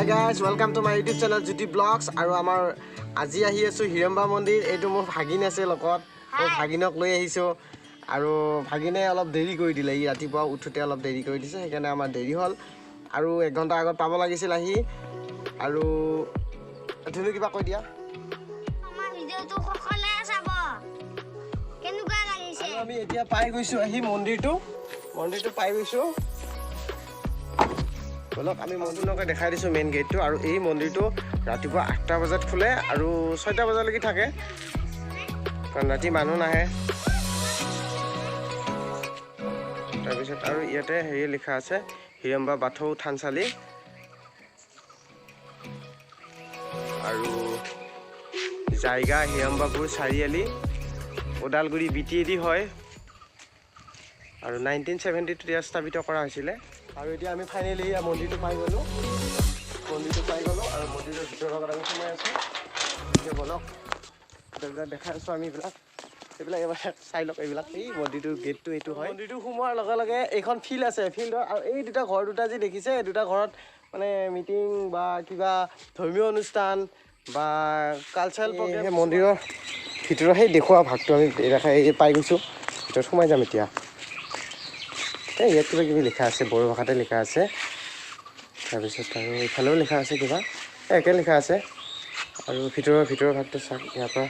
Hi guys, welcome to my YouTube channel Jyoti Vlogs. আৰু আমাৰ আজি আহি আছো হিৰম্বা মন্দিৰ। এইটো মোৰ ভাগিন আছে লগত, মই ভাগিনক লৈ আহিছো। আৰু ভাগিনে অলপ দেৰি কৰি দিলে, ই ৰাতিপুৱা উঠোতে অলপ দেৰি কৰি দিছে, সেইকাৰণে আমাৰ দেৰি হ'ল। আৰু এক ঘণ্টা আগত পাব লাগিছিল আহি। আৰু ধুনু কিবা কৈ দিয়া। আমাৰ ভিডিঅ'টো সকলোৱে চাব, কেনেকুৱা লাগিছে? আৰু আমি এতিয়া পাই গৈছো আহি মন্দিৰটো, মন্দিৰটো পাই গৈছো। বলক আমি মন্দিৰলৈকে দেখাই দিছোঁ মেইন গেটটো। আৰু এই মন্দিৰটো ৰাতিপুৱা 8টা বজাত খোলে আৰু 6টা বজালৈকে থাকে, কাৰণ ৰাতি মানুহ নাহে। তাৰপিছত আৰু ইয়াতে হেৰি লিখা আছে হিৰম্বা বাথৌ থানচালি। আৰু জায়গা হিৰম্বাপুৰ চাৰিআলি, ওদালগুৰি BTAD হয়। আৰু 1972 ইয়াত স্থাপিত কৰা হৈছিলে। আৰু এতিয়া আমি ফাইনেলি মন্দিৰটো পাই গ'লোঁ, মন্দিৰটো পাই গ'লোঁ। আৰু মন্দিৰৰ ভিতৰৰ ভাগত আমি সোমাই আছোঁ। এতিয়া বলক এইবিলাক দেখাই আছোঁ আমি, এইবিলাক এইবিলাক এবাৰ চাই লওক এইবিলাক। এই মন্দিৰটোৰ গেটটো এইটো হয়। মন্দিৰটো সোমোৱাৰ লগে লগে এইখন ফিল্ড আছে, ফিল্ডৰ আৰু এই দুটা ঘৰ দুটা যি দেখিছে, এই দুটা ঘৰত মানে মিটিং বা কিবা ধৰ্মীয় অনুষ্ঠান বা কালচাৰেল প্ৰগ্ৰেম। সেই মন্দিৰৰ ভিতৰৰ সেই দেখুওৱা ভাগটো আমি দেখাই পাই গৈছোঁ, ভিতৰত সোমাই যাম এতিয়া। এই ইয়াত কিবা কিবি লিখা আছে, বড়ো ভাষাতে লিখা আছে। তাৰপিছত আৰু ইফালেও লিখা আছে কিবা, একে লিখা আছে। আৰু ভিতৰৰ ভাগটো চাওক, ইয়াৰ পৰা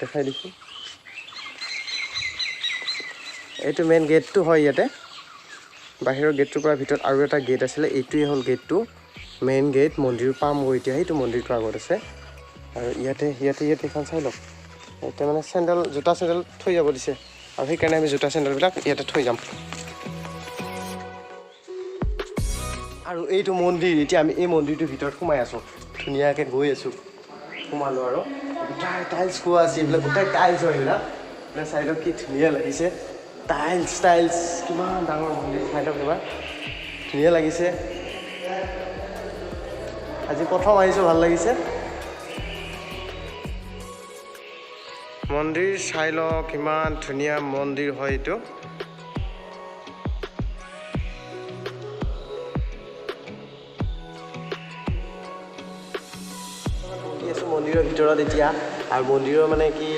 দেখাই দিছোঁ। এইটো মেইন গেটটো হয়। ইয়াতে বাহিৰৰ গেটটোৰ পৰা ভিতৰত আৰু এটা গেট আছিলে, এইটোৱে হ'ল গেটটো, মেইন গেট। মন্দিৰ পামগৈ এতিয়া, সেইটো মন্দিৰটো আগত আছে। আৰু ইয়াতে ইয়াতে ইয়াতে এইখন চাই লওক, ইয়াতে মানে চেণ্ডেল, জোতা চেণ্ডেল থৈ যাব দিছে। আৰু সেইকাৰণে আমি জোতা চেণ্ডেলবিলাক ইয়াতে থৈ যাম। আৰু এইটো মন্দিৰ, এতিয়া আমি এই মন্দিৰটোৰ ভিতৰত সোমাই আছোঁ, ধুনীয়াকৈ গৈ আছোঁ। সোমালোঁ আৰু গোটাই টাইলছ খোৱা আছে, এইবিলাক গোটাই টাইলছ হয়। এইবিলাক এইবিলাক চাই লওক কি ধুনীয়া লাগিছে, টাইলছ টাইলছ কিমান ডাঙৰ মন্দিৰ চাই লওক এবাৰ, ধুনীয়া লাগিছে। আজি প্ৰথম আহিছোঁ, ভাল লাগিছে। মন্দিৰ চাই লওক কিমান ধুনীয়া মন্দিৰ হয় এইটো। মন্দিৰৰ ভিতৰত এতিয়া আৰু মন্দিৰৰ মানে কি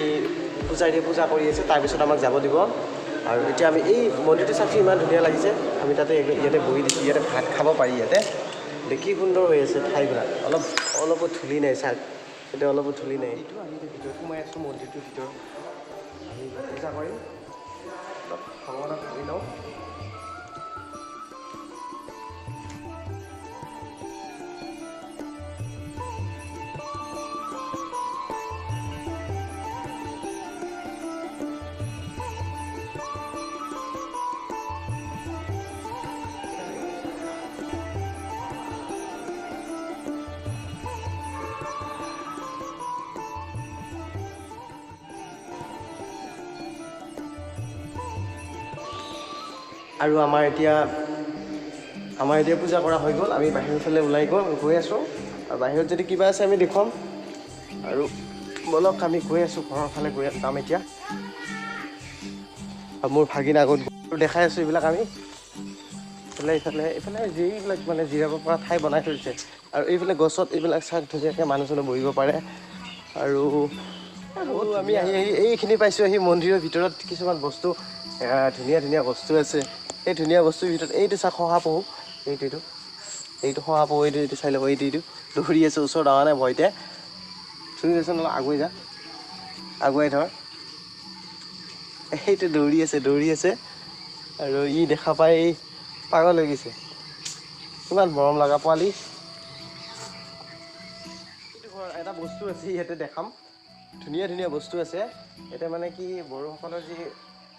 পূজাৰীয়ে পূজা কৰি আছে, তাৰপিছত আমাক যাব দিব। আৰু এতিয়া আমি এই মন্দিৰটো চাইছোঁ, ইমান ধুনীয়া লাগিছে। আমি তাতে ইয়াতে বহি দিছোঁ, ইয়াতে ভাত খাব পাৰি। ইয়াতে দেখি সুন্দৰ হৈ আছে ঠাইবিলাক, অলপো ধূলি নাই, চাওক এতিয়া অলপো ধূলি নাই। এইটো আমি ভিতৰত সোমাই আছোঁ, মন্দিৰটোৰ ভিতৰত আমি পূজা কৰিম, অলপ ভগৱানক ভাবি লওঁ। আৰু আমাৰ এতিয়া পূজা কৰা হৈ গ'ল, আমি বাহিৰৰ ফালে ওলাই গৈ আছোঁ। আৰু বাহিৰত যদি কিবা আছে আমি দেখুৱাম। আৰু বলক আমি গৈ আছোঁ, ঘৰৰ ফালে গৈ যাম এতিয়া। আৰু মোৰ ভাগিন আগত দেখাই আছোঁ এইবিলাক। আমি এইফালে এইফালে যিবিলাক মানে জিৰাব পৰা ঠাই বনাই থৈছে। আৰু এইফালে গছত এইবিলাক চাই ধুনীয়াকৈ মানুহ চানুহ বহিব পাৰে। আৰু আমি আহি আহি এইখিনি পাইছোঁ আহি মন্দিৰৰ ভিতৰত কিছুমান বস্তু, ধুনীয়া ধুনীয়া বস্তু আছে। এই ধুনীয়া বস্তুৰ ভিতৰত এইটো চাওক শহাপহু, এইটো এইটো এইটো শহাপহু, এইটো এইটো চাই ল'ব, এইটো এইটো দৌৰি আছে, ওচৰত অহা নাই ভয়তে। চুনি দেচোন অলপ আগুৱাই যা, আগুৱাই ধৰ। সেইটো দৌৰি আছে, দৌৰি আছে। আৰু ই দেখা পাই পাগল হৈ গৈছে, ইমান মৰম লগা পোৱালি। এইটো ঘৰ এটা বস্তু আছে ইয়াতে দেখাম, ধুনীয়া ধুনীয়া বস্তু আছে। ইয়াতে মানে কি বড়োসকলৰ যি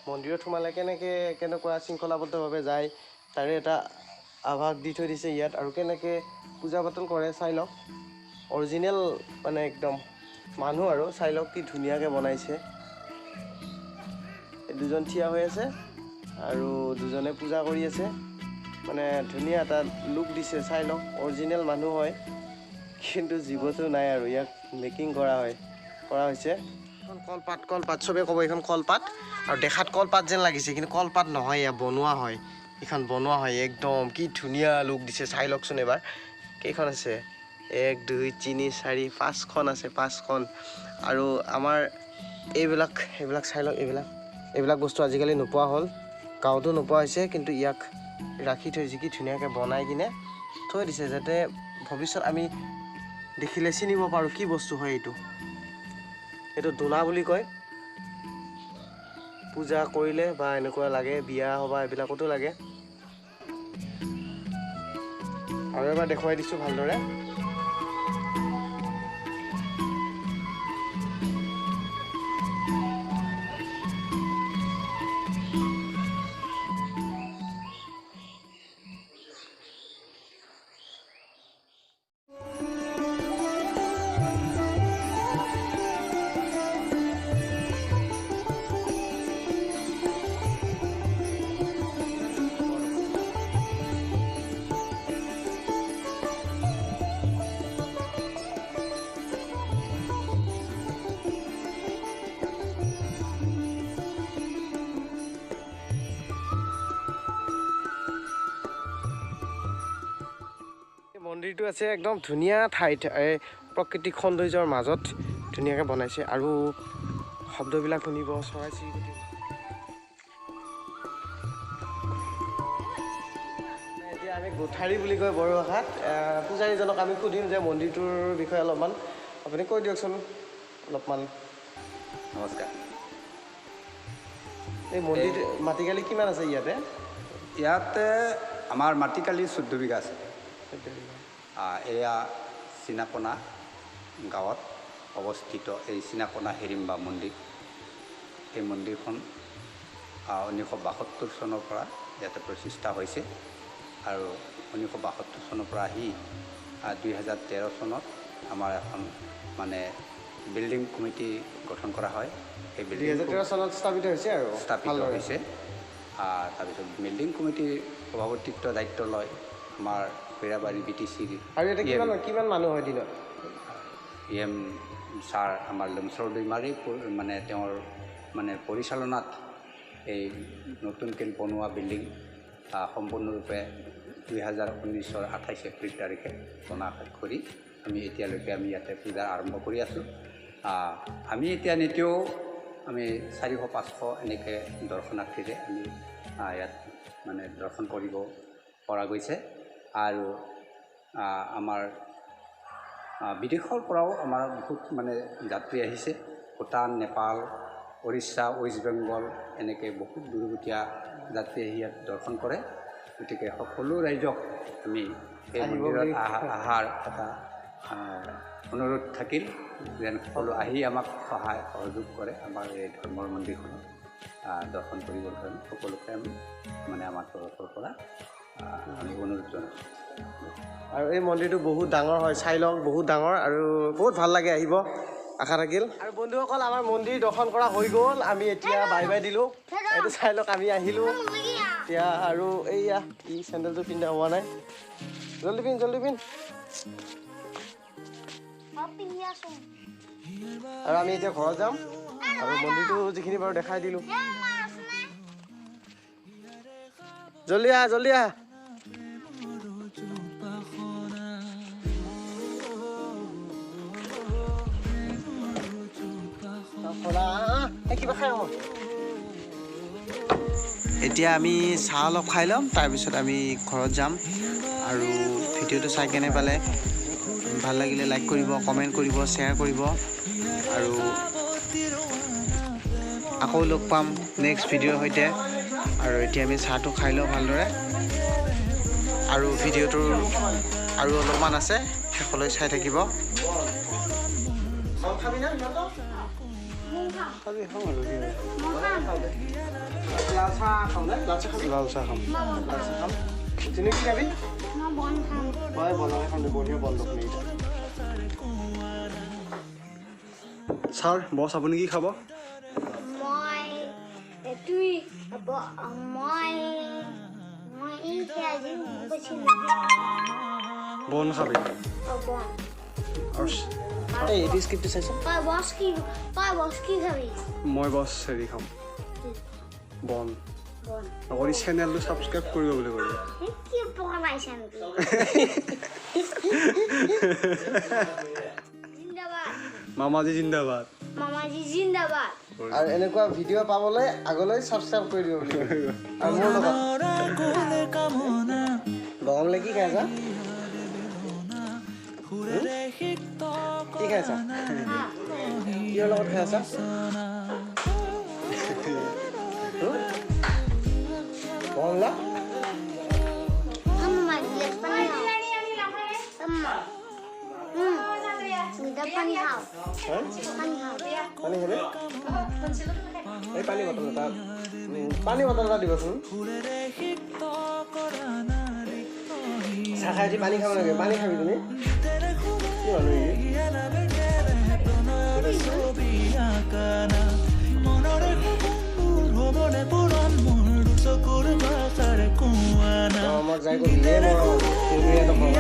মন্দিৰত সোমালে কেনেকৈ কেনেকুৱা শৃংখলাবদ্ধভাৱে যায় তাৰে এটা আভাস দি থৈ দিছে ইয়াত। আৰু কেনেকৈ পূজা পাতল কৰে চাই লওক, অৰিজিনেল মানে একদম মানুহ। আৰু চাই লওক কি ধুনীয়াকৈ বনাইছে। দুজন থিয় হৈ আছে আৰু দুজনে পূজা কৰি আছে, মানে ধুনীয়া এটা লুক দিছে। চাই লওক অৰিজিনেল মানুহ হয়, কিন্তু জীৱটো নাই আৰু ইয়াক মেকিং কৰা হৈছে। কলপাত, কলপাত চবেই ক'ব এইখন কলপাত। আৰু দেখাত কলপাত যেন লাগিছে, কিন্তু কলপাত নহয়, ইয়াত বনোৱা হয়। এইখন বনোৱা হয়, একদম কি ধুনীয়া লুক দিছে, চাই লওকচোন এবাৰ। কেইখন আছে? 1 2 3 4 5খন আছে, 5খন। আৰু আমাৰ এইবিলাক চাই লওক, এইবিলাক বস্তু আজিকালি নোপোৱা হ'ল, গাঁৱতো নোপোৱা হৈছে, কিন্তু ইয়াক ৰাখি থৈছে, কি ধুনীয়াকৈ বনাই কিনে থৈ দিছে, যাতে ভৱিষ্যত আমি দেখিলে চিনিব পাৰোঁ কি বস্তু হয় এইটো। এইটো দোনা বুলি কয়। পূজা কৰিলে বা এনেকুৱা লাগে, বিয়া সভা এইবিলাকতো লাগে। আৰু এবাৰ দেখুৱাই দিছোঁ ভালদৰে। মন্দিৰটো আছে একদম ধুনীয়া ঠাইত, এই প্ৰাকৃতিক সৌন্দৰ্যৰ মাজত ধুনীয়াকৈ বনাইছে। আৰু শব্দবিলাক শুনিব, চৰাই চিৰিকটি। এতিয়া আমি গোঠাৰী বুলি কয় বড়ো ভাষাত। পূজাৰীজনক আমি সুধিম যে মন্দিৰটোৰ বিষয়ে অলপমান আপুনি কৈ দিয়কচোন অলপমান। নমস্কাৰ। এই মন্দিৰ মাটিকালি কিমান আছে ইয়াতে? ইয়াতে আমাৰ মাটিকালি 14 বিঘা আছে। এয়া চিনাকোনা গাঁৱত অৱস্থিত এই চিনাকোনা হিৰিম্বা মন্দিৰ। এই মন্দিৰখন 1972 চনৰ পৰা ইয়াতে প্ৰতিষ্ঠা হৈছে আৰু 1972 চনৰ পৰা আহি 2013 চনত আমাৰ এখন মানে বিল্ডিং কমিটি গঠন কৰা হয়। এই বিল্ডিং 2013 চনত স্থাপিত হৈছে আৰু স্থাপিত হৈছে। তাৰপিছত বিল্ডিং কমিটিৰ সভাপতিত্ব দায়িত্ব লয় আমাৰ খৈৰাবাৰী বি টি চিৰ। আৰু ইয়াতে কিমান মানুহ হয় দিনত? এম ছাৰ আমাৰ লমচৰ দৈমাৰী মানে তেওঁৰ মানে পৰিচালনাত এই নতুনকৈ বনোৱা বিল্ডিং সম্পূৰ্ণৰূপে 2019 28 এপ্ৰিল তাৰিখে বনা কৰি আমি এতিয়ালৈকে আমি ইয়াতে পূজা আৰম্ভ কৰি আছোঁ। আমি এতিয়া নিতৌ আমি 400-500 এনেকৈ দৰ্শনাৰ্থীৰে আমি ইয়াত মানে দৰ্শন কৰিব পৰা গৈছে। আৰু আমাৰ বিদেশৰ পৰাও আমাৰ বহুত মানে যাত্ৰী আহিছে। ভূটান, নেপাল, উৰিষ্যা, ৱেষ্ট বেংগল এনেকৈ বহুত দূৰৱতীয়া যাত্ৰী আহি ইয়াত দৰ্শন কৰে। গতিকে সকলো ৰাইজক আমি এই মন্দিৰত অহাৰ এটা অনুৰোধ থাকিল যেন সকলো আহি আমাক সহায় সহযোগ কৰে আমাৰ এই ধৰ্মৰ মন্দিৰখনত দৰ্শন কৰিবৰ কাৰণে সকলোকে আমি মানে আমাৰ তৰফৰ পৰা আমি অনুৰোধ জনাইছোঁ। আৰু এই মন্দিৰটো বহুত ডাঙৰ হয়, চাই লওক, বহুত ডাঙৰ আৰু বহুত ভাল লাগে, আহিব আশা থাকিল। আৰু বন্ধুসকল, আমাৰ মন্দিৰ দৰ্শন কৰা হৈ গ'ল, আমি এতিয়া বাই বাই দিলোঁ। এইটো চাই লওক, আমি আহিলোঁ এতিয়া। আৰু এইয়া ই চেণ্ডেলটো পিন্ধা হোৱা নাই, জল্দি পিন্ধ, জল্দি পিন্ধ। আৰু আমি এতিয়া ঘৰত যাম। আৰু মন্দিৰটো যিখিনি বাৰু দেখাই দিলোঁ। জল্দি আহ, জল্দি আহ। এতিয়া আমি চাহ অলপ খাই ল'ম, তাৰপিছত আমি ঘৰত যাম। আৰু ভিডিঅ'টো চাই কেনে পালে, ভাল লাগিলে লাইক কৰিব, কমেণ্ট কৰিব, শ্বেয়াৰ কৰিব। আৰু আকৌ লগ পাম নেক্সট ভিডিঅ'ৰ সৈতে। আৰু এতিয়া আমি চাহটো খাই লওঁ ভালদৰে। আৰু ভিডিঅ'টোৰ আৰু অলপমান আছে, শেষলৈ চাই থাকিব। লাল চাহ খাম, লাল চাহ খাম। তুমি কি খাবি? মই বনাই খাম, বঢ়িয়া বন দেখোন এইটা। ছাৰ বছ, আপুনি কি খাব? বন খাবি? মই বছ হেৰি খাম, বন। আপুনি চেনেলটো ছাবস্ক্ৰাইব কৰিব বুলি ক'লে। জিন্দাবাদ। মামাজী জিন্দাবাদ। মামাজী জিন্দাবাদ। আৰু এনেকুৱা ভিডিঅ' পাবলৈ আগলৈ ছাবস্ক্ৰাইব কৰি দিব বুলি। আৰু মোৰ লগত গৰমলে কি খাই আছা? কি খাই আছা? কিহৰ লগত খাই আছা? কমলা। আম্মা, গিলাচ পানী খাওঁ। আম্মা, গিলাচ পানী খাওঁ। পানী খাওঁ। পানী খাবি? এই পানী বটল এটা, পানী বটল এটা দিবচোন। চাহ খাই উঠি পানী খাব লাগে। পানী খাবি তুমি? কি মানুহ ই? আমাক যাই কবি, এই মই।